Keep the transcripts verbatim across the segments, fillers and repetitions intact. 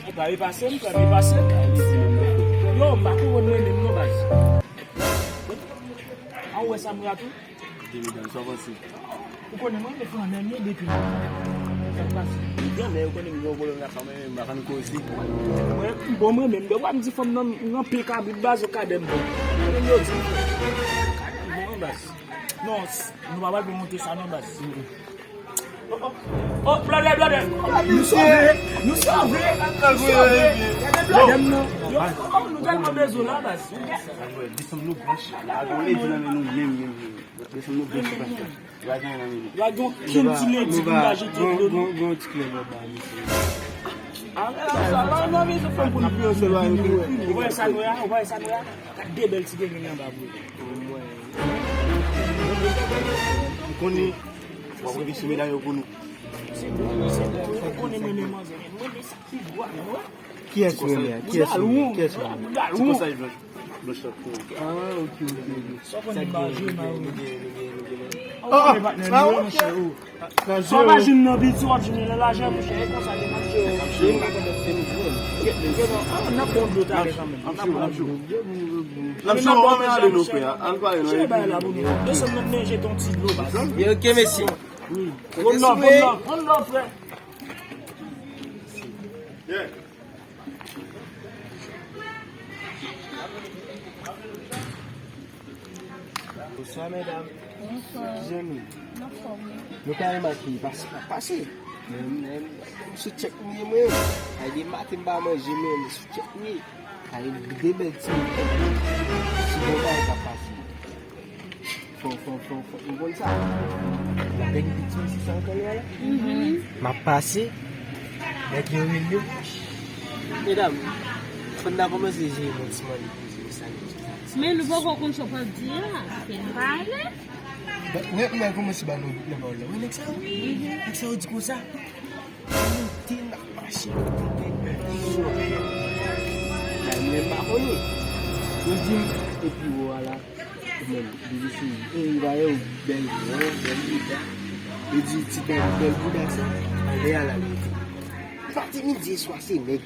Epa, e pase m, frè m, e pase m. Yo, m pa konprann mwen menm non, baz. A, ou wè sa m ratou? Kite medam, sa w panse? Ou konnen mwen, men flanè m ye depi. Sa k pase? Li flanè, ou konnen m gen yon pwoblèm la fanm, men m pa konn koze. Mwen, m bon mwen menm, depi w ap di fanm nan, m nan pil kabrit, baz, ou kadè m bon. Mwen menm yo di m, kadè m bon, baz. Non, s-, nou pa pral pou monte sa non, baz. Oh, oh, oh, blòdè, blòdè. Nou sove, nou sove, nou sove. Gade blòdè m nan. Yo, oh, nou tèlman bezwen la, baz. Desann nou branch. Desann nou branch. Yo, gen yon ti ledi ki vin ajoute dlo. Ou wè sa nou ya? Ou wè sa nou ya? Gade de bèl ti grenn anba bouda. M konnen w ap reflechi medam yo pou nou. Se bon, se bon. Ou konnen mwen renmen manzè. Mwen renmen sa ki bwa, non? Kiyès ou renmen a? Kiyès ou renmen? Kiyès ou renmen? Ti konsèy blanch, blanch la pou ou. Ah, ok, ok, ok. Sa w konn ba jwe, ma ou. Ah, ah, ah, ok. Sa w pa jwenn nan piti, w ap jwenn nan lajè, monchè. E konsa, gen match yo. N ap pran dlo talè kanmenm. N ap pran dlo. N ap ale, non, frè. Al pale, non. Desann nan, jete yon ti dlo, baz. Ok, mesye. One love, one love, one love, frè. Bonswa, medam. Bonswa. Kijan nou? Anfòm, wi. Nou ka remake pase, pase. Men, men, sou tchèk m ye, mwen. Ay, de maten m pa manje, men, sou tchèk m ye. Ay, de bèl ti. Ti bon bagay k ap pase. Fò, fò, fò, fò. Ou konn sa? Nèg piti isi sa ankò la. M ap pase. Nèg yo rele. Medam, fò n ta kòmanse jere bon ti manje pou jere sa. Men nou poko konn sa w pral di a. Fè n pale. Wè, m al kòmanse ba nou bout nan pawòl la. Wè nèg sa yo? Nèg sa yo di konsa. Moute n ap mache, moute n ap mache. Mwen pa konnen. Yo di m, epi ou a la, ou menm, li di si, e, li ba yo bèl vre, bèl bouda. Li di ti bèl, bèl bouda sa, ale a la, li di. Pati midi e swa, se nèg.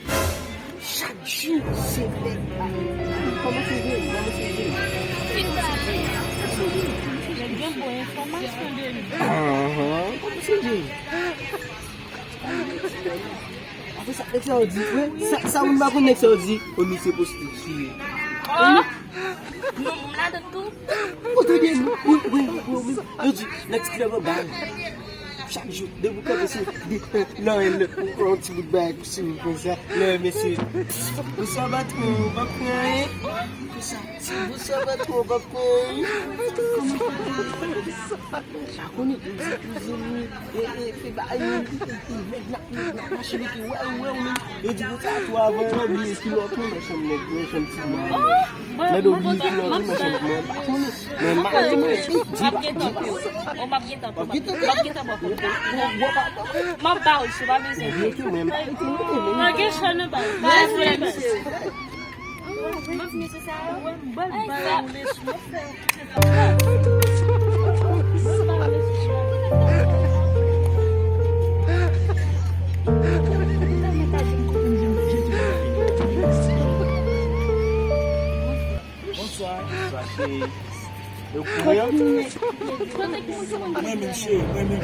Chak jou, se nèg. Kòman se jere? Kòman se jere? Kòman se jere? Kòman se jere? Apre sa, nèg sa yo di, wi, sa, sa moun pa konn nèg sa yo di, o nou se pwostitye. Oh! Nou, nou ladan tou. Kote de nou, wi, wi, wi, wi. Yo di, nan ti klèb anba yo. Chak jou, depi w kanpe, se de, nan, nan, ou pran yon ti bout bagay, pou swiv konsa. Nan, mesye, ou sa pa tro, ou pa pran anyen. Konsa, si ou sa pa tro, ou pa pran anyen. Sa konnen, m se kouzin li, e, e, se ba li, nèg la, nèg la, mache li ki wè, wè, wè, men, yo di konsa, tou avan, yo bliye kilòt, nan chanm nèg, nan chanm ti mari. Nan do bliye kilòt, nan chanm mwen, pa konnen. Men, m pa konnen, di, di, di. M ap gentan, m ap gentan, m ap gentan, m ap gentan. M ap ba w, si w pa bezwen. Ok, men, m pa rete, non, men. Pa gen chan nan ba w. Pa gen chan. Bonswa. Bonswa, cheri. Yo konnen? Mwen menm, cheri, mwen menm.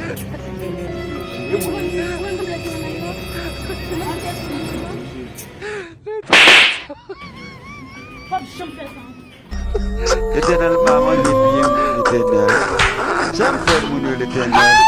Mwen menm. Yo konnen? Pap janm fè sa. Letènèl pa manje byen, Letènèl. Janm fè moun yo, Letènèl.